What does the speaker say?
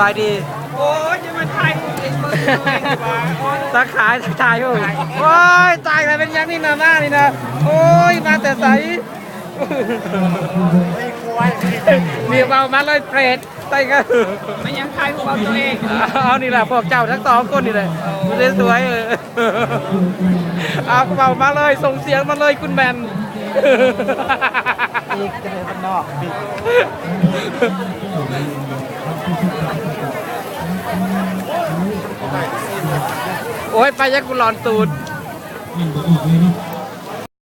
ສະບາຍດີ ໂອ້ຍ ຈະມາຖ່າຍຮູບເອງບໍ່ ທັກທາຍ ທັກທາຍ ໂອ້ຍ ໂອ້ຍ ຕາຍແລ້ວ ເປັນຫຍັງນີ້ນະ ມານີ້ນະ ໂອ້ຍ ມາແຕ່ໃສ? ນີ້ເວົ້າມາເລີຍ ເປຣດ ໃສ່ກັນ ມັນຍັງຖ່າຍຮູບເອົາຕົວເອງ ເອົານີ້ລະ ພວກເຈົ້າທັງສອງຄົນນີ້ແຫຼະ ສວຍໆ ເອີ ເອົາ ເວົ້າມາເລີຍ ສົ່ງສຽງມາເລີຍ ຄຸນແມ່ນ ອີກຈະໄດ້ບ້ານນອກ ໂອ້ຍ ໄປຍັງ ກູຫຼອນຕູດ.